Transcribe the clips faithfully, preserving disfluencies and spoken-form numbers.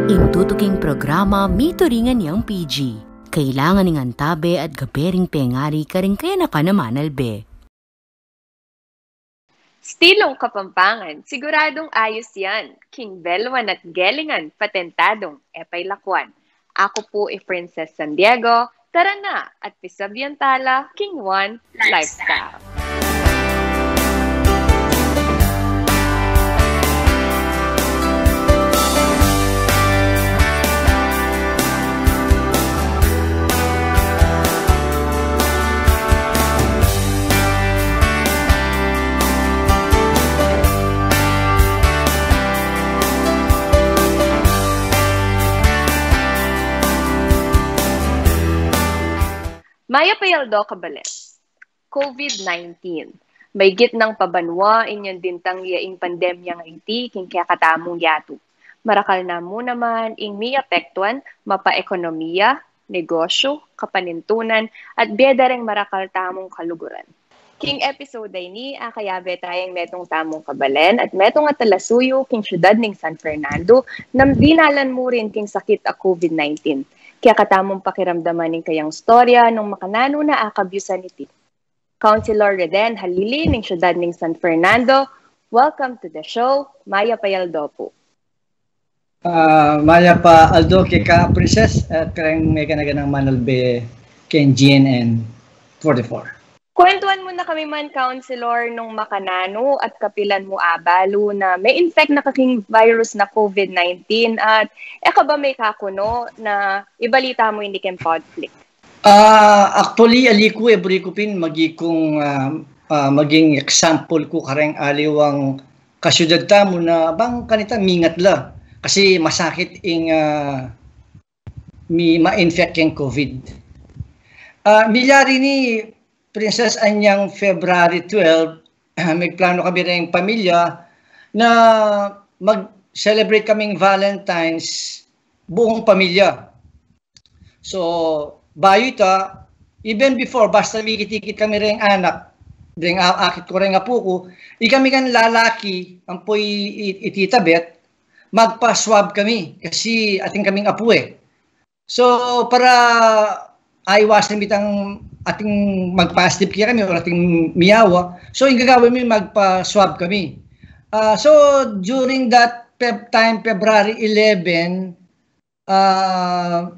Ing tutuking programa mituringan yang P G. Kailangan ing antabe at gabe ring pengari karing kayanakan a manalbe. Stilung Kapampangan, siguradung ayus yan. King belwan at gelingan, patentadung e pailakuan. Aku pu i Princess San Diego, tara na at pisabyan tala king One Lifestyle. Mayap a aldo, kabalen. COVID nineteen. Maygit nang pabanua inyang dintang ya ing pandemyang iti king kekatamung yatu. Marakal na mu naman ing miapektuan, mapaekonomiya, negosyu, kapanintunan, at bie da reng marakal tamung kaluguran. King episode a ini, akayabe tayang metung tamung kabalen at metung a talasuyu king syudad ning San Fernando, nang dinalan mu rin king sakit a COVID nineteen. Kekatamung pakiramdaman ing kayang istorya nung makananu na akabyusan iti. Councilor Reden Halili ning syudad ning San Fernando, welcome to the show. Mayap a aldo pu. Ah, mayap a aldo keka, Princess, at kareng mekanaganang manalbe keng G N N forty-four. Kwentuan mu na kami man, Councilor, nung makananu at kapilan mu abalu na me-infect na ka king virus na COVID nineteen at e ka ba mekakuno na ibalita mu ini keng public? Ah, actually, ali ku, e buri ku pin maging, ah, ah, maging example ku kareng aliwang kasyudad tamu na bang kanita mingat la. Kasi masakit ing, ah, mi-, ma-infect keng COVID. Ah, milyari ni, Princess, anyang February twelve, megplano kami reng pamilya na mag-celebrate kaming Valentine's buong pamilya. So, bayu ita, even before, basta mikit-ikit kami reng anak, reng a-, akit ku, reng apu ku, ikami ngan lalaki, ampo i, i, i Tita Beth, magpa-swab kami, kasi atin kaming apu e. So, para aiwasan mi itang atin mag-positive kekami o atin miyawa, so, ing gagawan mi, magpa-swab kami. Ah, so, during that Feb-, time, February eleven, ah,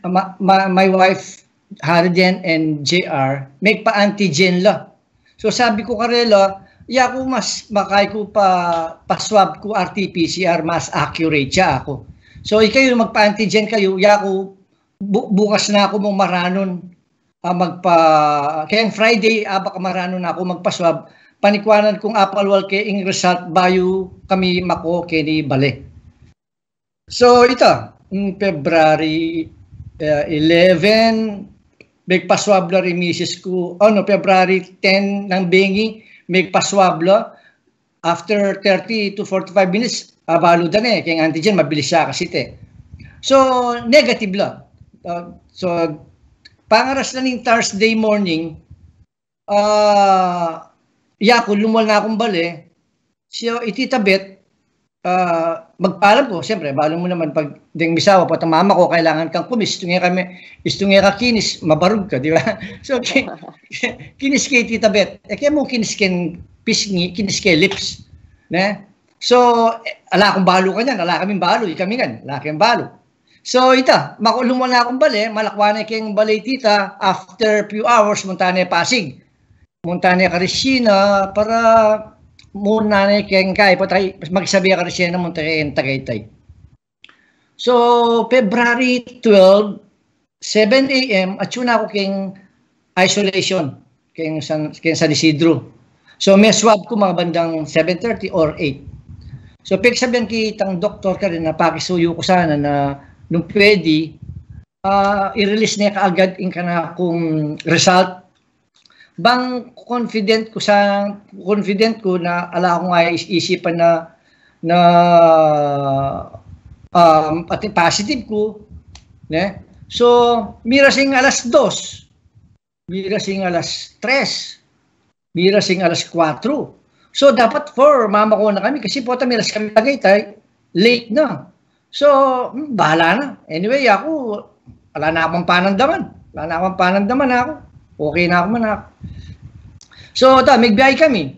ma-, ma-, my wife, Harden and J R, megpa-antigen la. So, sabi ku karela, yaku mas makay ku pa, pa-swab ku R T P C R, mas accurate ya aku. So, ikayu magpa-antigen kayu, yaku bu-, bukas na ku mu maranun, ah, magpa-, keng Friday, ah, baka maranun na ku magpa-swab, panikwanan kung apalwal ke ing result bayu kami mako keni bale. So, ita, mm, February, eh, eleven, megpa-swab la ring misis ku, ano, February ten nang bengi, megpa-swab la. After thirty to forty-five minutes, abalu da ne, keng antigen, mabilis ya kasi te. So, negative la. Uh, so, pangaras na ning Thursday morning, ah, yaku, lumwal na kung bale, so, i Tita Beth, ah, magpalam ku, siyempre, balu mu naman pag deng misawa, pota mama ku, kailangan kang kumis, istung e ka me-, istung e ka kinis, mabarug ka, di ba? So, ki-, kinis ke i Tita Beth, e ke mu kinis keng pisngi, kinis ke lips, ne? So, e, ala kung balu kanyan, ala kaming balu, ikami ngan, ala keng balu. So, ita, maku-, lumwal na kung bale, malakwan ne keng bale i Tita, after few hours, munta ne Pasig. Munta ne karing sina para muna ne keng kay, pota magsabi karing sina munta keng Tagaytay. So, February twelve, seven A M, atsu na ku keng isolation, keng San, keng San Isidro. So, me-swab ku mga bandang seven thirty or eight. So, pigsabian kitang doktor karin na pakisuyu ku sana na nung pwede, ah, i-release ne kaagad ing kanakung result. Bang confident ku sa, confident ku na ala kung is-, isipan na, na, um, atin positive ku, ne? So, miras ing alas dos, miras ing alas tres, miras ing alas kuwatro. So, dapat four, mamako na kami kasi pota miras kami Tagaytay, late na. So, hmm, bahala na. Anyway, aku, ala na akung panandaman. Ala na akung panandaman aku. Okay na aku man aku. So, ta, migbiyahe kami.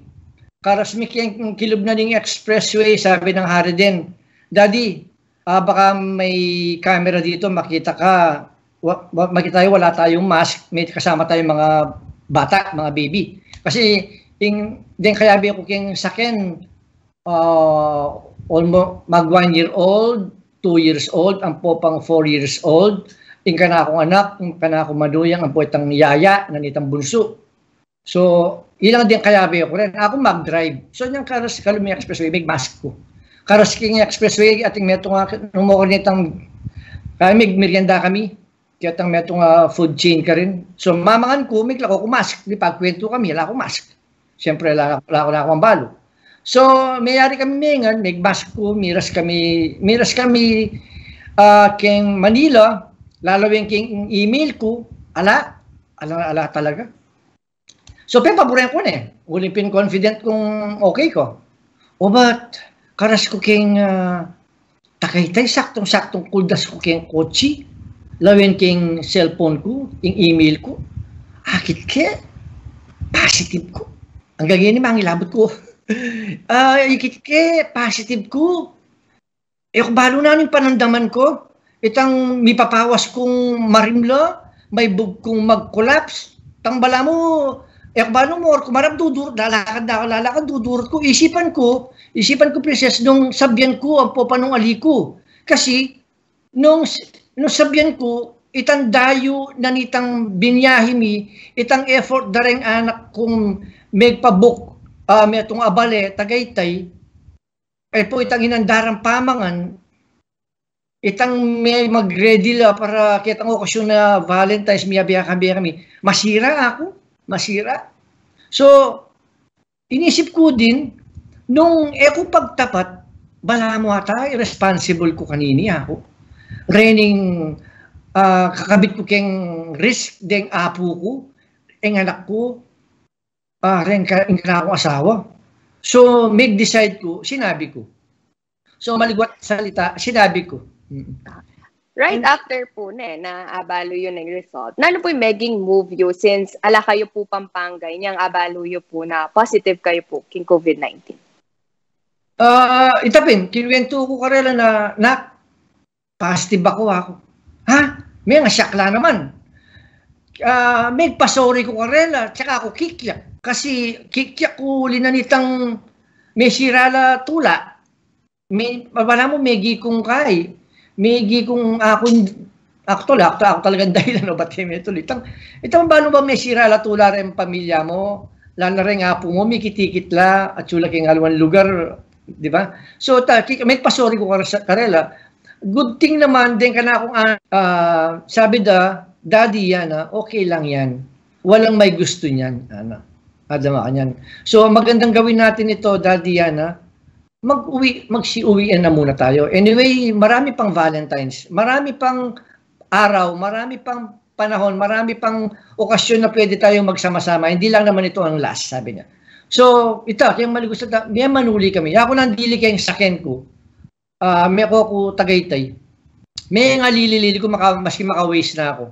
Karas mi keng kilub na ning expressway, sabi nang hari den, "Daddy, ah, baka may camera dito, makita ka. Wa-, wa-, makita tayo, wala tayong mask, may kasama tayong mga bata, mga baby." Kasi, ing, deng kayabe ku keng saken, ah, almo-, mag one year old, two years old, ampo pang four years old, ing kanakung anak, ing kanakung manuyang, ampo itang yaya, ngan itang bunsu. So, ilang deng kayabe ku rin. Aku mag-drive. So, nyang karas kalum ning expressway, mig-mask ku. Karas king expressway, ating metung a, nung mo rin itang, kaya mig-, merienda kami. Kaya tang metung a food chain karin. So, mamangan ku, miglako ku mask. Di pagkwentu kami, ala ku mask. Siyempre, ala, ala ku na akung balu. So, meyari kami mengan, mig-mask ku, miras kami, miras kami, ah, keng Manila, lalawen keng email ku, ala, ala, ala talaga. So, pepaburen ku ne. Uling pin confident kung okay ku. O, but, karas ku keng, ah, Tagaytay, saktong-saktung kuldas ku keng kotse, lawen keng cellphone ku, ing email ku, akit ke, positive ku. Anggang ini mangilabut ku. Ah, ikit ke, positive ku. E ku balu nanu ing panandaman ku. Itang mipapawas kung marimla, maibug kung mag-collapse. Tang balamu, e ku balu mo, or kumarap dudurut, lalakad na, lalakad dudurut ku. Isipan ku, isipan ku, princess, nung sabyan ku, ampo pa nung ali ku. Kasi, nung, nung sabyan ku, itang dayu na nitang binyahe mi, itang effort da reng anak kung megpa-book, ah, metung a bale, Tagaytay, e pu itang inandaran pamangan, itang me-, mag-ready la para ketang okasyon na Valentine's, miyabe kami, kami. Masira aku, masira. So, inisip ku din, nung e ku pagtapat, balamu ata, irresponsible ku kanini aku. Rening, ah, kakabit ku keng risk deng apu ku, eng anak ku, ah, reng ka-, ing kanakung asawa. So, mig-decide ku, sinabi ku. So, maligwat salita, sinabi ku. Mm. Right after pu ne, na abalu yu ning result, nanu pu ing meging move yu since ala kayu pu Pampanga, inyang abalu yu pu na positive kayu pu king COVID nineteen? Ah, ita pin, kinwentu ku karela na, "Nak, positive aku, aku." "Ha? Meng, asakit la naman." Ah, megpa-sorry ku karela, tsaka ku kikyak. Kasi kikyak ku uli na nitang mesira la tula. Me-, balamu megi kung kai, megi kung aku, aku tula, aku, aku talagang dahilan o ba't kami tula. Itang, itang balu ba mesira la tula reng pamilya mu, lalo na reng apu mu, mikit-ikit la, atsu la keng aliwang lugar, di ba? So, ta-, ki-, megpa-sorry ku kar-, karela. Good thing naman, deng kanakung, ah, sabi da, "Daddy, Yana, okay lang yan. Walang may gusto niyan," ana. Adama ka niyan. So, magandang gawin natin ito, Daddy Yana. Mag-uwi, magsiuwian na muna tayo. Anyway, marami pang Valentine's, marami pang araw, marami pang panahon, marami pang okasyon na pwede tayong magsama-sama. Hindi lang naman ito ang last, sabi niya. So, ita, keng maligwat salita, me manuli kami. Aku nandili keng saken ku. Ah, me ku ku Tagaytay. Me nga lili-lili ku maka-, maski maka-Waze na aku.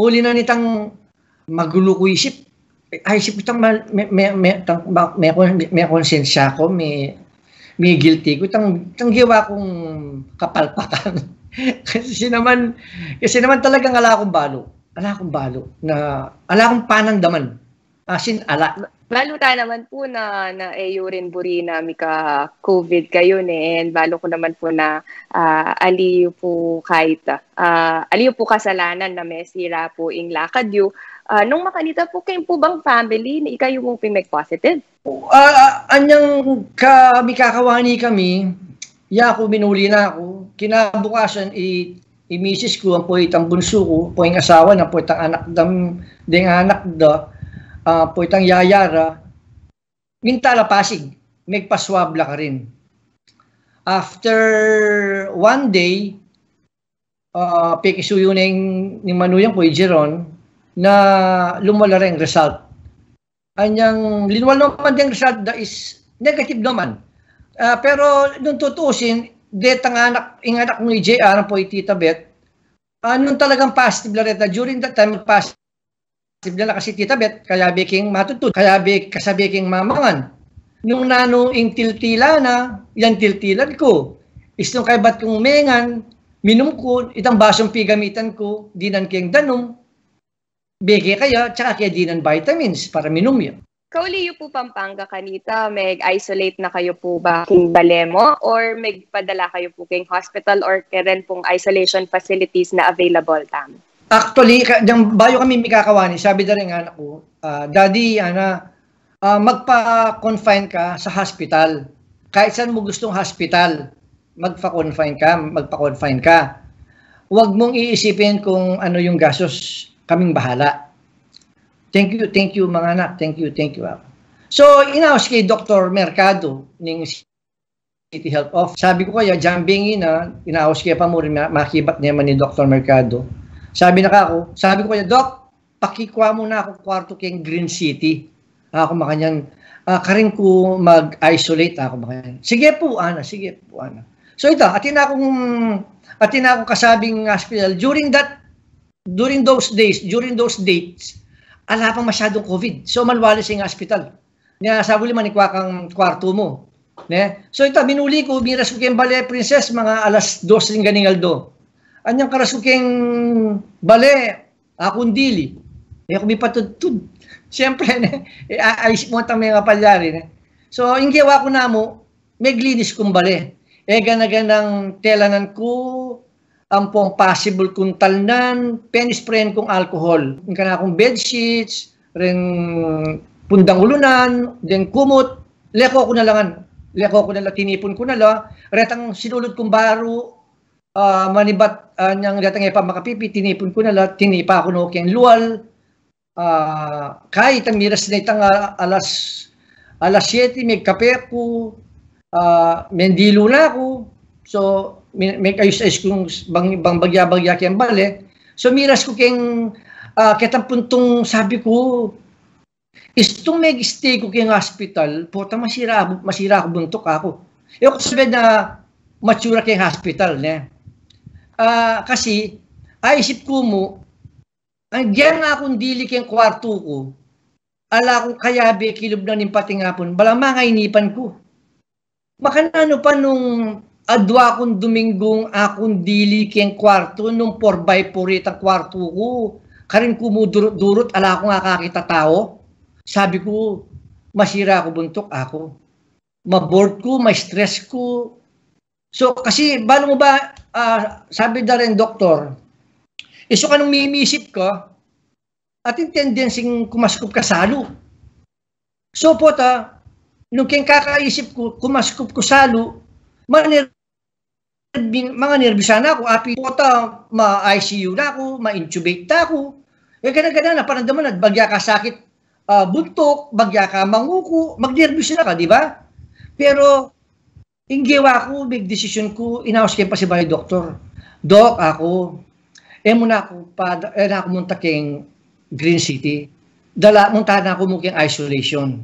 Uli na nitang magulu ku isip. Ay, isip ku tang ma-, me, me, me, tang, ba, me, me, me konsensya ku, me, me guilty ku, tang, tang gewa kung kapalpakan. Kasi naman, kasi naman talagang ala kung balu. Ala kung balu. Na, ala kung panandaman. As in, ala. Balu ta naman pu na, na e yu rin buri na mika-COVID kayu ne, and balu ku naman pu na, ah, ali yu pu kahit, ah, ali yu pu kasalanan na mesira pu ing lakad yu. Ah, nung makanita pu, kayu pu bang family, na ikayu pu pin meg-positive? Ah, ah, anyang ka-, mikakawani kami, yaku minuli na ku, kinabukasan i-, i misis ku, ampo itang bunsu ku, ampo ing asawa na, ampo itang anak dam-, deng anak da, ah, ampo itang yaya ra, minta la Pasig, megpa-swab la karin. After one day, ah, pekisuyu na ing, ning manuyang ku, i Jeron, na lumwal la reng result. Anyang linwal naman deng result da is negative naman. Ah, pero nung tutuusin, detang anak, ing anak kung i J R ampo i Tita Beth, ah, nung talagang positive la reta, during that time, positive la kasi Tita Beth, kayabe keng matudtud, kayabe, kasabe keng mamangan. Nung nanu ing tiltila na, yan tiltilan ku. Istung kaybat kung mengan, minum ku, itang basung pigamitan ku, dinan keng danum, bege kaya, tsaka kaya dinan vitamins para minum ya. Kauli yu pu Pampanga kanita, meg-isolate na kayu pu ba king bale mu, or megpadala kayu pu king hospital or keren pung isolation facilities na available tamu? Actually, ka, diyang bayu kami mikakawani, sabi da ring anak ku, ah, "Daddy, ana, ah, magpa-confine ka sa hospital. Kahit saan mu gustung hospital, magpa-confine ka, magpa-confine ka. Huwag mong iisipin kung ano yung gastos, kaming bahala." "Thank you, thank you, mga anak. Thank you, thank you," ako. So, inaus ke Doktor Mercado ning City Health Office. Sabi ku kaya, "Jambing ina, inaus ke pa mu rin, ma-, makibat ne man ni Doktor Mercado." Sabi na kaku, sabi ku kaya, "Doc, pakikua mu na aku kwartu keng Green City." Aku makanyan, "Ah, karin ku mag-isolate," aku makanyan. "Sige pu, ana, sige pu, ana." So ita, atin akung, atin akung kasabing hospital. During that, during those days, during those dates, ala pang masyadung COVID. So, malwalis ing hospital. Nya, sabi uli, "Manikua kang kwartu mu." Ne? So, ita, minuli ku, miras ku keng bale, Princess, mga alas dos ning ganing aldo. Anyang karas ku keng bale, akung dili. E ku mipatudtud. Siyempre, ne? E, a-, aisip mu tang mengapalyari, ne? So, ing gewa ku namu, meglinis kung bale. E gana-ganang telanan ku, ampong possible kung talnan, penisprayan kung alcohol. Ing kanakung bedsheets, ring pundang ulunan, deng kumut, leko ku na la ngan. Leko ku na la, tinipun ku na la. Retang sinulud kung baru, ah, manibat, ah, nyang retang e pa makapipi, tinipun ku na la, tinipa ku no keng lual. Ah, kaya itang miras na itang, ah, alas, alas siyete, megkape ku, ah, mendilu na ku. So, mi-, megayus-ayus kung bang, bang bagya-bagya keng bale. So, miras ku keng, ah, ketang puntung sabi ku, istung meg-stay ku keng hospital, pota masira, masira ku buntuk aku. E ku sabi na matsura keng hospital, ne? Ah, kasi, aisip ku mu, agyang akung dili keng kwartu ku, ala kung kayabe kilub na ning patingapun, bala mangainipan ku. Makananu pa nung adwa kung Duminggung akung dili keng kwartu, nung four by four itang kwartu ku, karin ku mu durut-durut, ala kung akakita tau. Sabi ku, masira ku buntuk aku. Ma-bored ku, ma-stress ku. So, kasi, balu mu ba, ah, sabi da ring doktor, isu ka nung mimisip ka, atin tendency kumaskup ka salu. So, pota, nung keng kakaisip ku, kumaskup ku salu, maner-, manganerbyusa na ku, api pota, ma-I C U na ku, ma-intubate na ku. E, gana-gana na, paramdaman na, bagya ka sakit, ah, buntuk, bagya ka manguku, magnerbyosa na ka, di ba? Pero, ing gewa ku, megdesisyon ku, inaus keng pasibayu doktor. "Dok," aku, "e mu na ku pa, e na ku munta keng Green City. Dala, munta na ku mu keng isolation."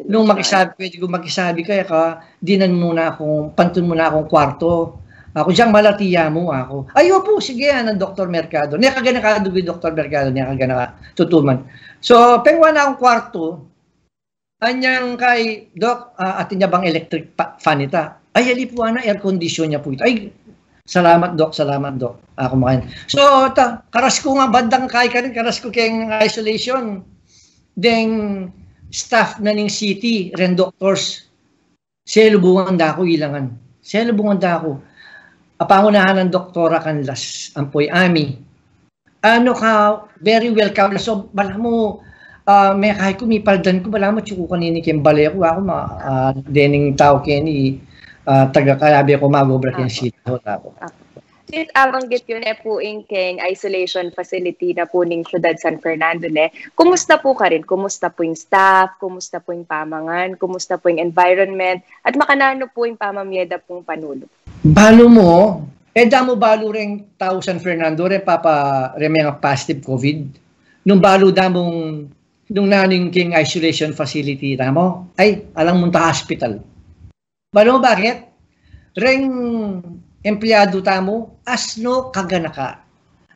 Nung makisabi, pwede ku makisabi kaya ka, dinan mu na akung, pantun mu na akung kwartu. Aku, "Dyang malati ya mu," aku. "Ay, opu, sige," anang Doktor Mercado. Neka gana ka dugi Doktor Mercado, neka gana ka tutuman. So, pengwa na akung kwartu, anyang kay, "Dok, ah, atin ya bang electric pa-, fan ita?" "Ay, ali pu, ana, air condition ya pu ita." "Ay, salamat, Dok, salamat, Dok." Aku makanyan. So, ta, karas ku nga bandang kay karin, karas ku keng isolation. Deng staff na ning city, ren doctors, selubungan da ku, ilangan. Selubungan da ku. Apangunahan nang Doktora Canlas, ampo i Ami. Ano ka, very welcome. So, balamu, ah, mekay ku, mipaldan ku, balamu, tsuku kanini keng bale ku, aku ma, ah, dening tau keni, ah, taga kayabe ku magobra keng sita, ho, taku. Since abanggit yu ne pu ing keng isolation facility na pu ning Syudad San Fernando, ne, kumusta pu karin? Kumusta pu ing staff? Kumusta pu ing pamangan? Kumusta pu ing environment? At makananu pu ing pamamie da pung panulu? Balu mu, e damu balu reng tau San Fernando, reng papa, reng menga positive COVID. Nung balu da mung, nung nanu ing keng isolation facility, damu, ay, alang munta hospital. Balu mu bakit? Reng empleyadu tamu, asno kaganaka?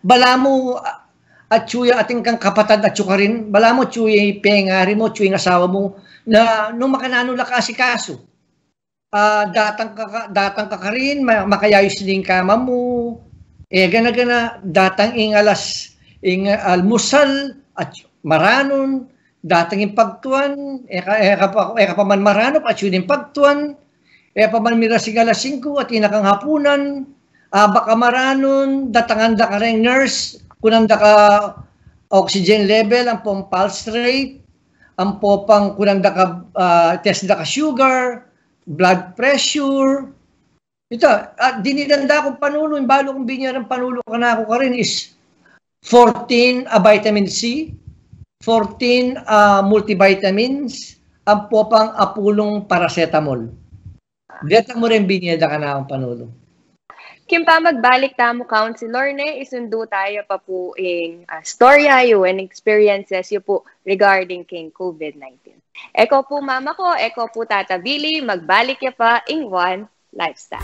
Balamu, a-, atyu ya atin kang kapatad, atyu karin, balamu atyu ya pengari mu, atyu ya asawa mu, na nung makananu la ka asikasu. Ah, datang ka, ka-, datang ka karin, ma-, makayayus ning kama mu. E gana-gana, datang ing alas, ing almusal, at maranun, datang ing pagtuan, e ka, e ka pa, e ka pa man maranun, atyu ning pagtuan, e pa man miras ing alas singku, atin na kang hapunan, a baka maranun, datangan da ka reng nurse, kunan da ka oxygen level, ampong pulse rate, ampo pang kunan da ka, ah, test da ka sugar, blood pressure. Ita, ah, dininan da kung panulu, ing balu kung binie reng panulu kanaku karin is fourteen a vitamin C, fourteen a multivitamins, ampo pang apulung paracetamol. Deta mu reng binie da kanakung panulu. King pamagbalik tamu, Councilor, ne, isundu taya pa pu ing, ah, storya yu and experiences yu pu regarding king COVID nineteen. Eko pu, mama ko, eko pu, Tata Billy, magbalik ya pa ing One Lifestyle.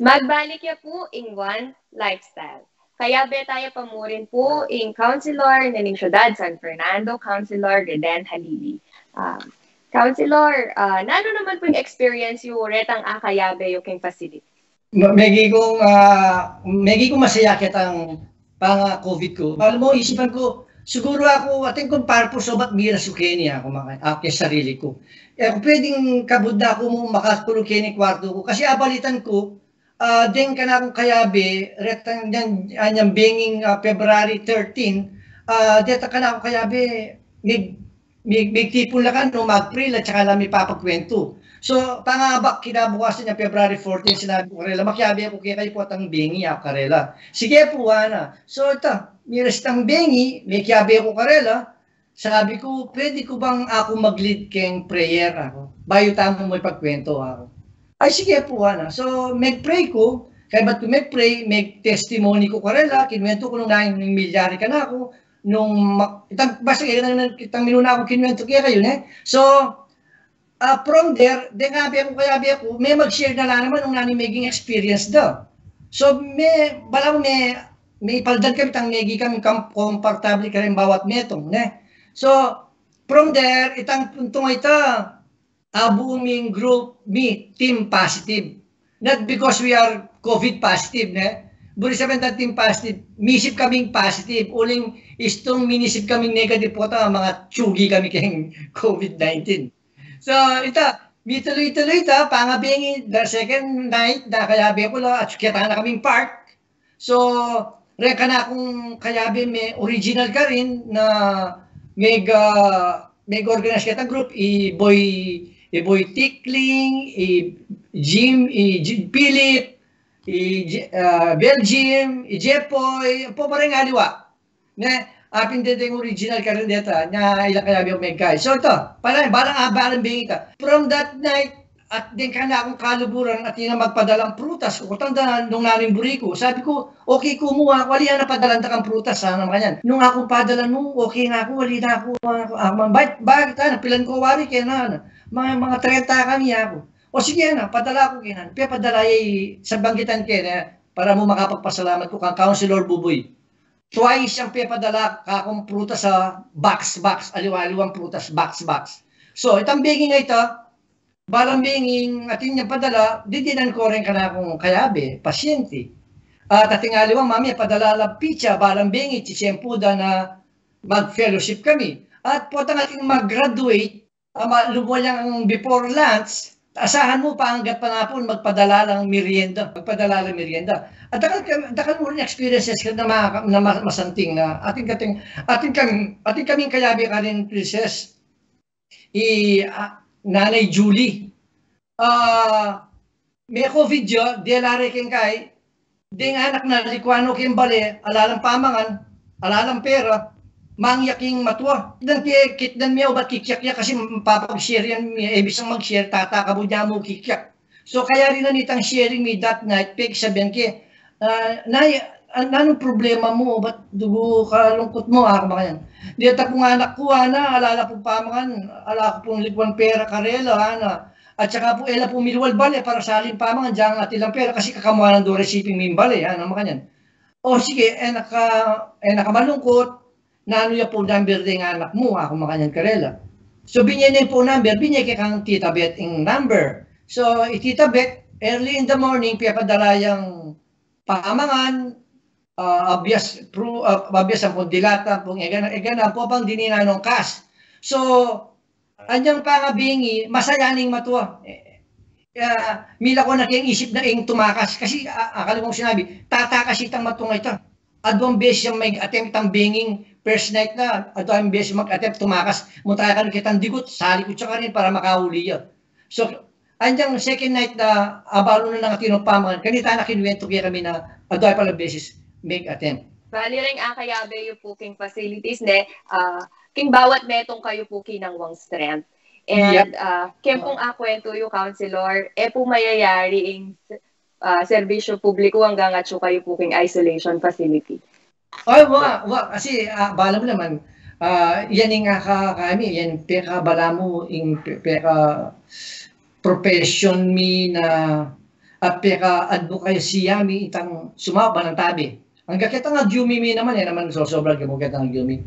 Magbalik ya pu ing One Lifestyle. Kayabe taya pa murin pu ing Councilor na ning Syudad San Fernando, Councilor Reden Halili. Ah, Councilor, ah, nanu naman pu ing experience yu retang akayabe yu king facility? Ma-, megi kung, ah, megi kung masaya ketang panga-COVID ku. Alam mu, isipan ku, siguru aku, atin kung purpose o bat miras ku keni aku, maka-, aku keng sarili ku. E ku pwedeng kabud na aku mu makakulung keni kwartu ku. Kasi abalitan ku, ah, deng kanakung kayabe, retang nyan, ah, nyang benging, ah, February thirteen, ah, detang kanakung kayabe, mig-, mig-, migtipun la kanu, mag-pray la, tsaka la mi papagkwentu. So, pangabak kinabukasan nyang February fourteen, sinabi ku karela, makiabe ku kekayu potang bengi, aku karela. Sige pu, ana. So, ita, miras itang bengi, mekiabe ku karela, sabi ku, pwede ku bang aku mag-lead keng prayer, aku? Bayu tamu mu ipagkwentu, aku. Ay, sige pu, ana. So, meg-pray ku, kaybat ku meg-pray, meg-testimony ku karela, kinwentu ku nung nanu ing milyari kanaku, nung ma-, itang, basta kaya nang, itang minuna kung kinwentu kekayu, ne? So, ah, from there, deng kayabe ku, kayabe ku, me mag-share na la naman nung nanu ing meging experience da. So, me, balamu me, mepaldan kami, itang megi kami kam-, komportable kareng bawat metung, ne? So, from there, itang puntung a ita, abuang ming group mi, team positive. Not because we are COVID positive, ne? Buri sabian tang team positive, misip kaming positive. Uling istung minisip kaming negative, pota, mangatsugi kami keng COVID nineteen. So, ita, mituloy-tuloy ita, pangabengi, the second night, na kayabe ku la, at keta na kaming park. So, reng kanakung kayabe me original karin na meg, ah, meg-organize ketang group, i Boy, i Boy Tikling, i Jim, i Jim Philip, i J-, ah, Belgium, i Jepoy, ampo pa reng aliwa. Ne, apin deng original karin deta, nya ila kayabe ku megkai. So, ita, balang, balang, ah, balang bengi ita. From that night, at deng kanakung kaluguran, atin nang magpadalang prutas, o tanda nung nanu ing buri ku. Sabi ku, okay ku mu, aku, ali na padalan da kang prutas, sana makanyan. Nung aku padalan mu, okay na aku, ali na aku, aku, aku, man, bakit, bakit, ana, pilan ku wari keni, ana? Mga, mga trenta kami, aku. O sige, ana, padala ku keni, ana. Pepadala ya, sabanggitan ke, ne, para mu makapagpasalamat ku kang Councilor Buboy. Twice yang pepadala kakung prutas a box, box, aliwa-aliwang prutas, box, box. So, itang bengi a ita, balang benging atin yang padala, didinan ku reng kanakung kayabe, pasyente. At atin aliwang mami, padala la pitsa, balang bengi, tsitsyempu da na mag-fellowship kami. At potang atin mag-graduate, ama, lumuwal yang before lunch, asahan mu, panggat panapun, magpadala lang merienda. Magpadala lang merienda. At dakal, dakal mu rin experiences ka na ma-, na ma-, masanting na atin kating, atin kang, atin kaming kayabe karin, Princess, i, ah, Nanay Julie. Ah, me-COVID ya, dela re keng kai, deng anak na, likwan no keng bale, ala lang pamangan, ala lang pera, mangyak ing matua. Kitnan ke, kitnan me, ubat kikyak ya kasi papag-share yan, e bisang mag-share, tatakabud ya mu kikyak. So, kayarinan itang sharing mi that night, pegsabian ke, ah, Nay, An-, nanung problema mu? Ba't dugu kalungkut mu?" Aku makanyan. "Deta pung anak ku, ana, ala la pung pamangan, ala ku pung likuang pera karela, ana. At saka pu, e la pu milual bale para salin pamangan, dyan atin lang pera, kasi kakamuanan do resiping mimbale," ana makanyan. "O sige, e na ka, e na ka malungkut, nanu ya phone number deng anak mu?" aku makanyan karela. So, binye ne ing phone number, binye kekang Tita Beth ing number. So, i Tita Beth, early in the morning, pepadala yang pamangan, ah, abias, pru-, ah, abias ampong dilata, ampong egana, egana, ampo pang dininan nong kas. So, anyang pangabengi, masaya ning matua. Eh, ah, milako na keng isip na ing tumakas. Kasi, ah, akala kong sinabi, tatakas itang matua ita. Aduang beses yang mag-attempt itang benging first night na, aduang beses mag-attempt tumakas. Munta ya kanu ketang digut, salikut ya karin para makauli ya. So, anyang second night na abalu na nang atin ing pamangan, kanita na kinuwento kekami na adua pala beses make attempt. Bali, reng akayabe yu pu king facilities, ne, ah, king bawat metung kayu pu kinang wang strength. And, ah, ken pung akuwentu yu, Councilor, e pu mayayari ing, ah, serbisyu publiku anggang atsu kayu pu king isolation facility. Ay, wa, wa, kasi, ah, bala mu naman, ah, yan ing aka kami, yan peka balamu, ing pe-, peka profession mi na, at peka advocacy mi itang sumaup, manantabi. Anggang ketang agyumi mi naman, e naman sosobra, anggang ketang agyumi.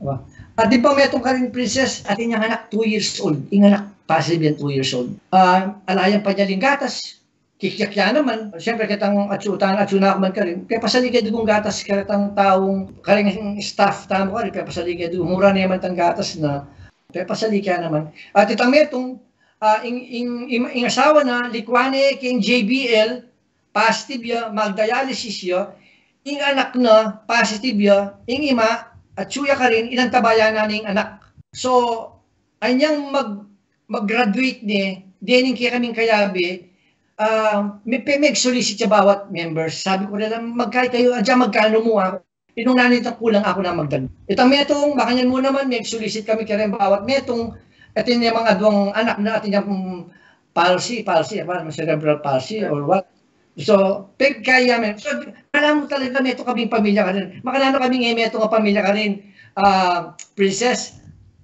Wa. At di pa metung karin, Princess, atin yang anak two years old, ing anak positive yan, two years old. Ah, ala yang panyaling gatas, kikyak ya naman. Siyempre, ketang atsu, tang atsu na ku man karin, pepasali ke dugung gatas, ketang taung, kareng staff tamu karin, pepasali ke dugung, mura ne man tang gatas na, pepasali ke naman. At itang metung, ah, ing, ing, ing, ing asawa na, likuan ne king J B L, positive ya, mag-dialysis ya, ing anak na, positive ya, ing ima, atsu ya karin, inantabayanan ne ing anak. So, anyang mag-, mag-graduate ne, dening kekaming kayabe, ah, me-, pe-, meg-solicit ya bawat members. Sabi ku rela, "Magkai kayu, adya magkanu mu?" Aku, inung nanu itang kulang, aku na magdag. Itang metung, makanyan mu naman, meg-solicit kami kareng bawat metung, atin yang mga aduang anak na, atin yang, mm, palsy, palsy, apa, cerebral palsy or what. So, pegkaya mi. So, alam mu talaga, metung kaming pamilya karin. Makananu kami nge metung a pamilya karin, ah, Princess,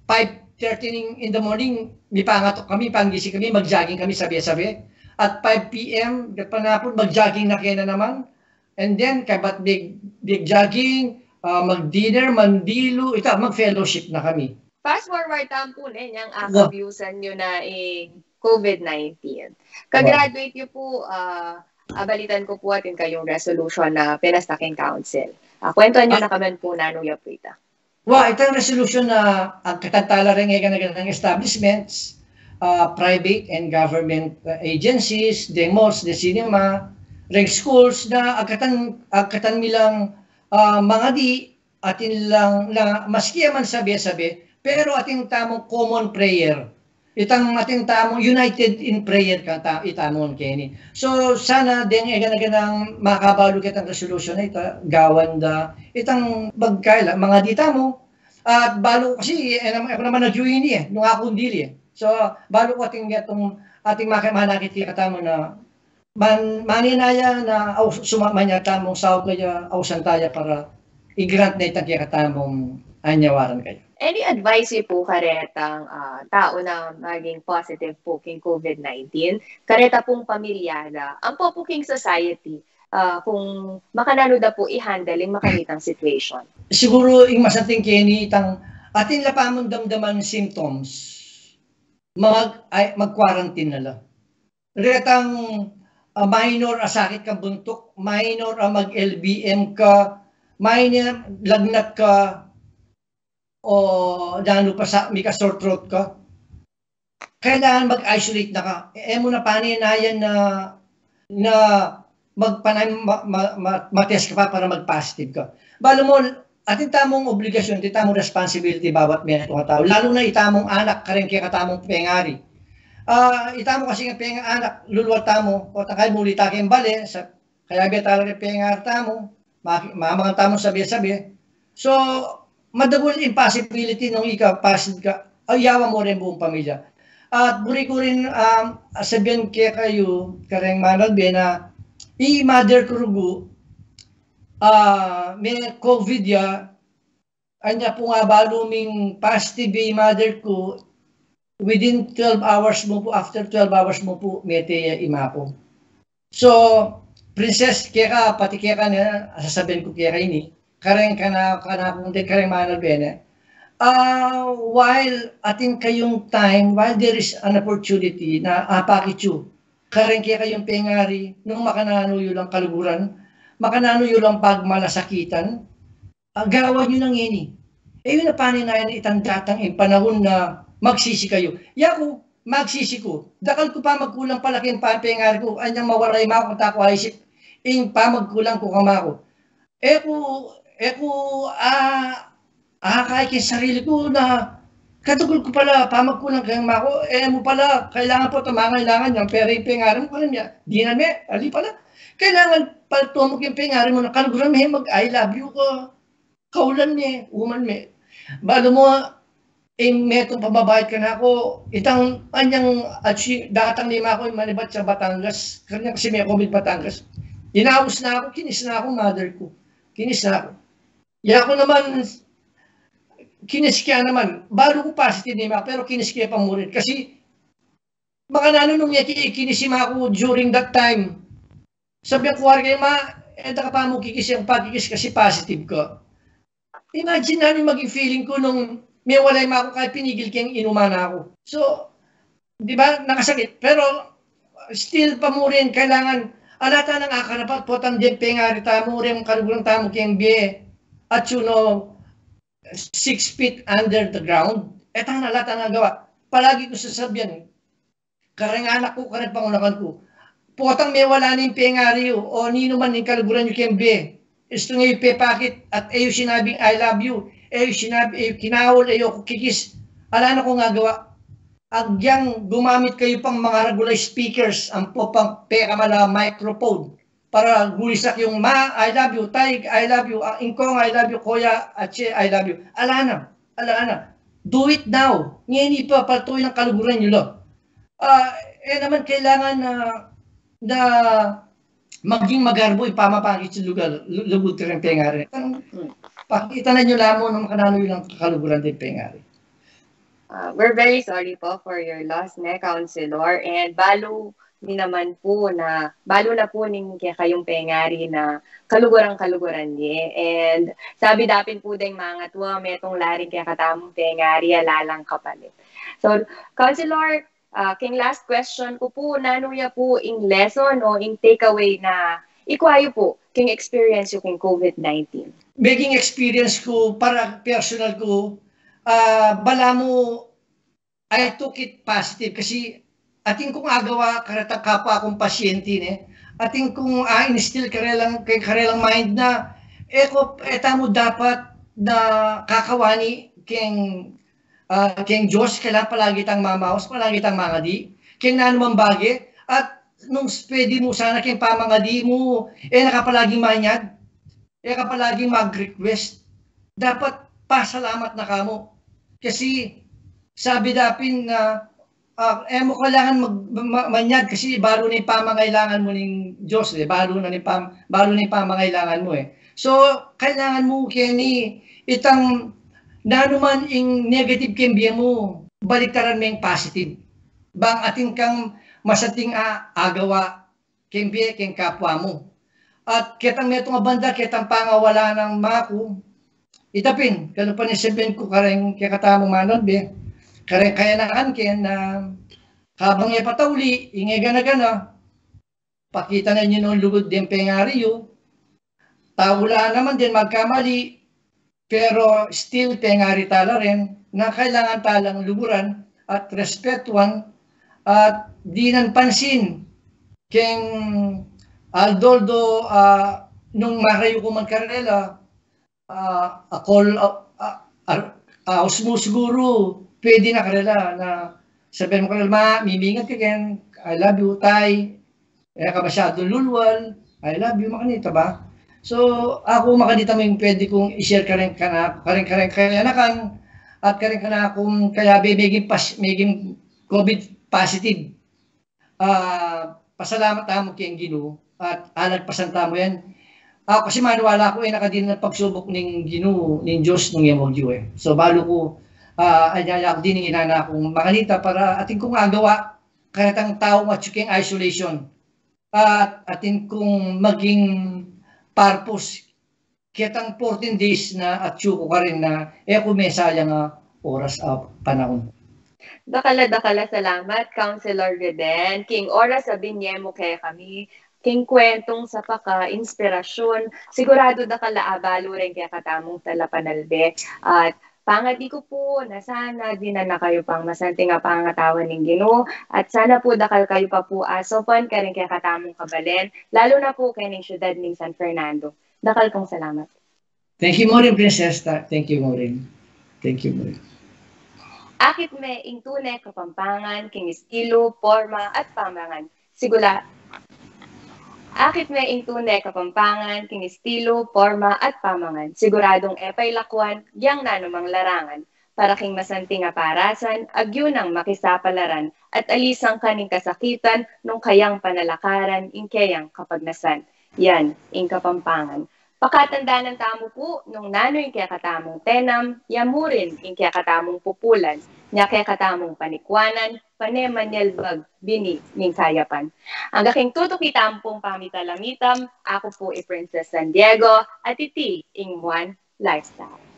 five thirty in, in the morning, mipangatuk kami, panggising kami, mag-jogging kami sabe-sabe. At five P M, panapun, mag-jogging na kena naman. And then, kabat big, big jogging, ah, mag-dinner, mandilu, ita, mag-fellowship na kami. Fast forward tamu pu, ne, nyang akabyusan yu na ing COVID nineteen. Ka-graduate yu pu, ah, abalitan ku pu atin kayung resolution na pinasa king council. Ah, kwentuhan yu na kami pu nanu ya pu ita. Wa, itang resolution na agkatan tala reng egana-ganang establishments, ah, private and government, ah, agencies, deng malls, deng cinema, reng schools na agkatan, agkatan mi lang, ah, mangadi, atin lang na maski ya man sabe-sabe, pero atin tamung common prayer. Itang atin tamung united in prayer ka ta-, itamu keni. So, sana deng egana-ganang makabalu ketang resolution na ita, gawan da, itang bagkai la, mangadi tamu. At balu ku kasi, e, nam-, e ku naman agyuin e, nung aku dili e. So, balu ku atin, atin, atin maki-, manakit kekatamu na man-, manenaya na aus-, sumama ya tamung saup kaya, ausan taya para i-grant na itang kekatamung anyawaran kaya. Any advice yu pu karetang, ah, tau na maging positive pu king COVID nineteen? Kareta pung pamilya da, ampo pu king society, ah, kung makananu da pu i-handle ing makanitang situation? Siguru ing masanting keni itang atin la pamung damdaman symptoms, mag-, ay, mag-quarantine na la. Retang, ah, minor a sakit kang buntuk, minor a mag-L B M ka, minor lagnat ka, o nanu pa sa, mika-sore throat ka, kailangan mag-isolate na ka. E, e mu na panenayan na, na magpanay, ma-, ma-, ma-, ma-test ka pa para mag-positive ka. Balu mu, atin tamung obligasyon, atin tamung responsibility bawat metung a tau. Lalu na itamung anak, kareng kekatamung pengari. Ah, itamu kasi nga peng-, anak, lulual tamu, o takay muli ta keng bale, sa, kayabe tala reng pengari tamu, ma-, mamangan tamu sabe-sabe. So, madagul ing possibility nung ika-positive ka, ay, yawa mu reng buung pamilya. At buri ku rin, um, sabian kekayu, kareng Manalbe na, i mother ku rugu, ah, me-COVID ya, anya pu nga balu ming positive i mother ku, within twelve hours mu pu, after twelve hours mu pu, mete ya i ima ku. So, Princess, keka, pati keka ne, sasabian ku keka ini, kareng kana-, kanaku, kareng Manong Bene. Ah, while atin kayung time, while there is an opportunity na apakit yu kareng kekayung pengari, nung makananu yu lang kaluguran, makananu yu lang pagmalasakitan, ah, gawan yu na ngeni. E yu na paninayan itang datang ing panahun na magsisi kayu. Yaku, magsisi ku. Dakal ku pamagkulang pala king pengari ku, anyang mawala i ima ku, ta ku aisip ing pamagkulang ku kang ima ku. E ku, e ku, ah, akakaya king sarili ku na katugul ku pala pamagkulang kang ima ku, e mu pala kailangan potang mangailangan yang pera ing pengari mu, kanyan ya, dinan me, ali pala. Kailangan palto mu king pengari mu na kaluguran me mag-I love you ka. Kaulan me, uman me. Balu mu, ing metung pamabait kanaku, itang anyang atsi, datang ne i ima ku, manibat sa Batangas. Kanyan kasi me-COVID Batangas. Inaus na ku, kinis na ku, mother ku. Kinis na ku. Yaku naman, kinis ke naman. Balu ku positive ne i ima ku, pero kinis ke pa mu rin. Kasi, makananu nung e ke kinis i ima ku during that time. Sabian ku, "Wari ka, ima, e da ka pa mu kikis, e ku pa kikis kasi positive ka." Imagine nanu maging feeling ku nung mewala i ima ku, kaya pinigil keng inuman na ku. So, di ba, nakasakit. Pero, still pa mu rin, kailangan, ala ta nang akarapat, potang deng pengari tamu, reng kaluguran tamu keng bie, at you know, six feet under the ground, e tang ala ta nang gawa. Palagi ku sasabian, kareng anak ku, kareng pangunakan ku, potang mewala ning pengari yu, o ninu man ning kaluguran yu keng bie, istung e yu pepakit, at e yu sinabing, "I love you," e yu sinabi, e yu kinaul, e yu kikis, ala na kung agawa. Agyang gumamit kayu pang mangaragulay speakers, ampo pang pekamala microphone, para gulisak yung, "Ma, I love you," "Tay, I love you," ah, "Ingkong, I love you," "Koya, Atse, I love you." Ala na, ala na. Do it now. Ngeni pa, paltuy nang kaluguran yu la. Ah, e naman kailangan na, na maging magarbo ing pamapakit sa lugal, lu-, lugud kareng pengari. Pakita na yu la mu nung makananu yu lang kaluguran deng pengari. Uh, we're very sorry po for your loss, ne, Councilor. And balu mi naman po na, balu na po ning kekayung pengari na kaluguran-kaluguran ye. And sabi dapin po deng mangatua, metung la ring kekatamung pengari a lalang kapalit. So, Councilor, uh, king last question ku po, nanu ya po ing lesson o ing takeaway na ikua yu po king experience yu king COVID nineteen? Maging experience ku, para personal ku, ah, balamu, I took it positive kasi atin kung agawa kareta kapwa kung pasyente, ne. Atin kung, ah, instill karelang, keng karelang mind na, e ko, e tamu dapat na kakawani keng, ah, keng Dios, kailangan palagi tang mamaus, palagi tang mangadi keng nanu mang bage, at nung pwede mu sana keng pamangadi mu, e na ka palagi manyad, e ka palagi mag-request, dapat pasalamat na ka mu. Kasi sabi dapin na, ah, e mu kailangan mag-, ma-, manyad kasi balu na ing pamangailangan mu ning Dios, e. Balu na ing pam-, balu na ing pamangailangan mu, e. So, kailangan mu keni itang nanu man ing negative keng bie mu, baliktaran meng positive. Bang atin kang masanting a agawa keng bie, keng kapwa mu. At ketang metung a banda, ketang pangawala nang ima ku, ita pin, kanu pa ning sabian ku kareng kekatamung mananbe, kareng kayanakan ke na, kabang e patauli ing e gana-gana, pakita na yu nung lugud deng pengari yu, tau la naman deng magkamali, pero still pengari tala rin na kailangan talang luguran at respetuan at dinan pansin keng aldo-aldo, ah, nung marayu ku man karela, ah, akol, ah, ah, ah, aus mu siguru, pwede na karela na sabian mu karela, "Ma, mimingat ka ken, I love you, tay." E ka masyadung lulwal, "I love you," makanita ba? So, aku makanita mu ing pwede kung i-share kareng kana-, kareng, kareng kayanakan, at kareng kanakung kayabe meging pas-, meging COVID positive. Ah, pasalamat tamu keng Ginu, at alagpasan tamu yan. Aku kasi maniwala ku, e na kadi na pagsubuk ning Ginu, ning Dios nung e mu agyu e. So balu ku, ah, anyaya ku dini ing inana kung makanita para atin kung agawa, ketang tau atyu keng isolation. At atin kung maging purpose, ketang fourteen days na atyu ku karin na e ku mesayang a oras a panaun. Dakal a dakal a salamat, Councilor Reden, king oras a binye mu kekami, king kwentung sapaka inspirasyon. Siguradu dakal a abalu rin kekatamung talapanalbe. At pangadi ku pu na sana dinan na kayu pang masanting a pangatawan ning Ginu, at sana pu dakal kayu pa pu asaupan karing kekatamung kabalen, lalu na pu kening syudad ning San Fernando. Dakal pung salamat. Thank you, Maureen, Princess. Ta-, thank you, Maureen. Thank you, Maureen. Akit me ing tune Kapampangan king estilu, porma, at pamangan. Sigula, akit me ing tune Kapampangan king estilu, porma, at pamangan. Siguradung e pailakuan yang nanumang larangan. Para king masanting a parasan, agyu nang makisapalaran, at alisang kaning kasakitan nung kayang panalakaran ing keyang kapagnasan. Yan ing Kapampangan. Pakatandanan tamu pu nung nanu ing kekatamung tenam, ya mu rin ing kekatamung pupulan, nya kekatamung panikwanan, pane manyalbag bini ning kayapan. Angga king tutuki tamu pung pamitalamitam, aku pu i Princess San Diego, at iti ing Muan Lifestyle.